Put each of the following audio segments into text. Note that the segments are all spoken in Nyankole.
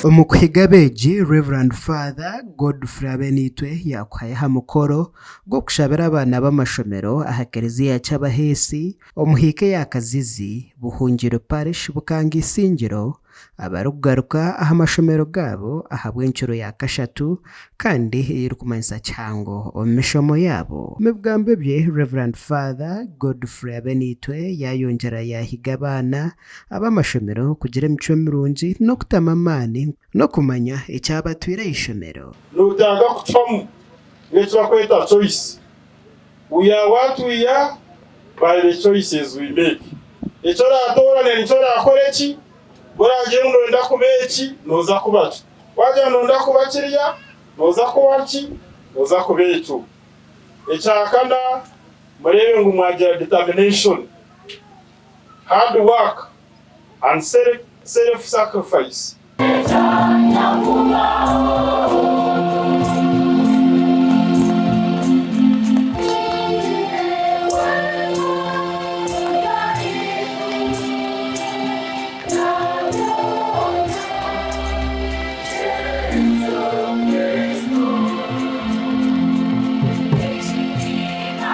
Omu kuhiga abeegi, Rev. Father Godfrey Abenitwe yaakuhayo aha mukoro gw'okushabira abaana b'amashomero aha kereziya ya Kyabaheesi omu hiika eya Kazizi, Buhungiro Parish, Bukanga Isingiro abarikugaruka aha mashomero gaabo ahabw'encuro ya kashatu kandi ey'erikumanyisa kihango omu mishomo yaabo. Omu bigambo bye, Rev. Father Godfrey Abenitwe yaayongyera yaahiga abaana ab'amashomero kugira emicwe mirungi n'okutamu amaani n'okumanya ekyabatwire aha ishomero. Nootandika kucwamu n'eki barikweta choice. We are what we are by the choices we make. Eki oratoorane nikyo orakore ki? Ku oragire ngu noyenda kuba eki, noza kuba kyo. Wagira ngu noyenda kuba kiriya, noza kuba ki? Noza kuba ekyo. Ekyakana, mureebe ngu mwagira determination, hard work and self sacrifice.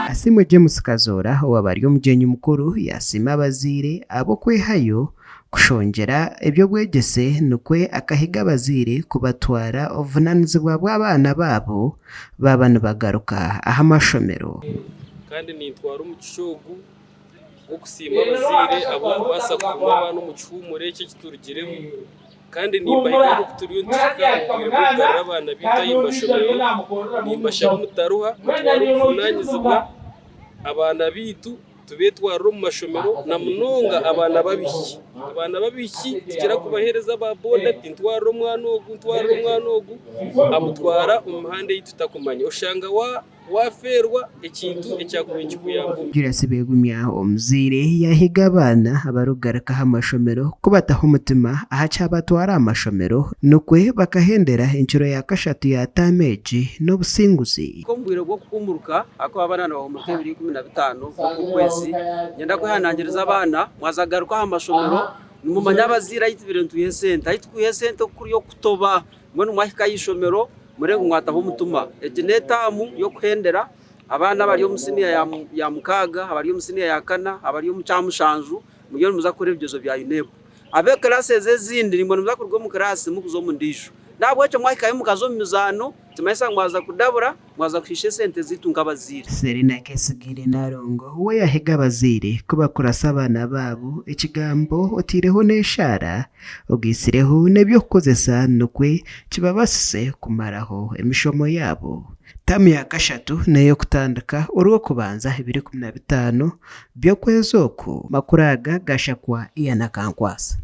Asiimwe James Kazoora owaaba ari omugyenyi mukuru yaasiima abazaire ahabw'okwehayo Kushongyera eby'obwegyese nikwo akahiga abazaire kubatwara obuvunaanizibwa bw'abaana baabo baaba nibagaruka aha mashomero. Kandi nintwara omugisha ogu gw'okusiima abazaire ahabw'okubaasa kukuuma abaana omu kihuumuro eki eki turugiremu kandi nimbahiga nk'oku turiyo nituhika omu bwire bw'okugarura abaana baitu aha mashomero, nimbashaba mutaruha mutware obuvunaanizibwa abaana baitu Tubeetwarire omu mashomero na munonga abaana b'abaishiki. Abaana b'abaishiki tukira kubaheereza aba boda ati ntwarira omwana ogu, ntwarira omwana ogu, amutwara omu mihanda ei tutakumanya. Oshanga waafeerwa ekintu ekyakubaire nikikuyamba omu. Julius Begumya, omuzaire yaahiga abaana abarikugaruka aha mashomero kubataho omutima aha kyabatwara aha mashomero nikwo bakahendera encuro ya kashatu ya taamu egi n'obusinguzi. Omu bwire bw'okuhuumuruka, ahakuba abaana nibahuumuruka ebiro 15 by'okwezi, niinyenda kwehanangiriza abaana mwaza kugaruka aha mashomero nimumanya abazaire ahu tubaire nitwiha esente. Ahu turikwiha esente oku kuri okutoba mbwenu mwahika aha ishomero mureebe ngu mwataho omutima. Egi n'etaamu y'okuhendera abaana abari omu siniya ya mukaaga, abari omu siniya ya kana, abari omu kyamushanju muriyo nimuza kukora ebigyezo bya UNEB. Ab'ekiraasi ezi ezindi naimwe nimuza kuruga omu kiraasi murikuza omu ndiijo. N'ahabw'ekyo mwahikayo mukaza omu mizaano Nikimanyisa ngu mwaza kudabura, mwaza kushiisha esente zaitu nk'abazaire. Selina Kesigire Nalongo we yahiga abazaire ku bakurasa abaana baabo ekigambo otaireho n'eshaara, ogaitsireho n'eby'okukozesa nikwo kibabasise kumaraho emishomo yaabo. Taamu ya kashatu n'ey'okutandika orw'okubanza ebiro 15 by'okwezi oku. Makuru aga gashakwa Ian Akankwasa.